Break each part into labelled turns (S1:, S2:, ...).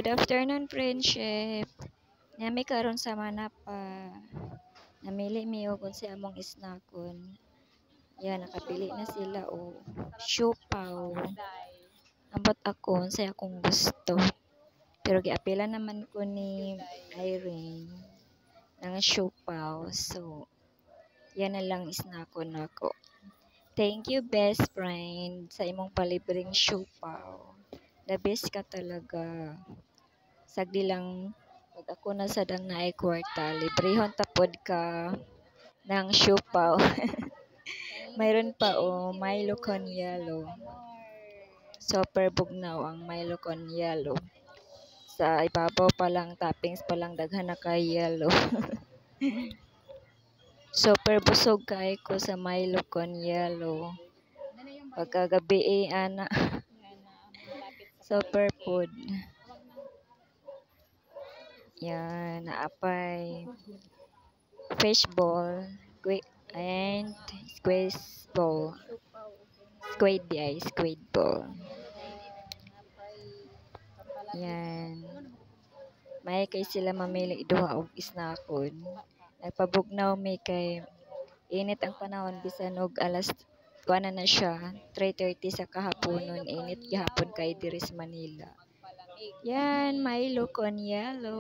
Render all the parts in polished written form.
S1: Good afternoon, friendship. Naa mi karon sa Manapa. Namili mi og unsay among snackon. Yan, nakapili na sila og siopao. Ambot ako unsay akong gusto. Pero giapilan naman ko ni Irene ng siopao. So, yan na lang snackon nako. Thank you, best friend, sa imong palibreng siopao. The best ka talaga. Sagdi lang pag ako na sad ang naay kwarta, librehon ta pod ka ng siopao. Mayroon pa oh, Milo con yelo. Super bugnaw ang Milo con yelo. Sa ibabaw pa lang, toppings pa lang, daghan na kay yelo. Super busog kaayo ko sa Milo con yelo. Pagkagabi eh, ana. Super food. Yan, naa pay fishball and squeeze ball. Squid ay, squid ball. Yan. May kay sila mamili duha og snackon. Nagpabugnaw mi kay init ang panahon, bisan og alas kuan na siya, 3:30 sa kahaponon, init gihapon kay diri sa Manila. Yan, Milo con yelo.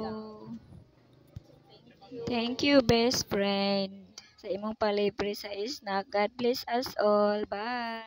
S1: Thank you, best friend, sa imong palibre sa snack. God bless us all. Bye.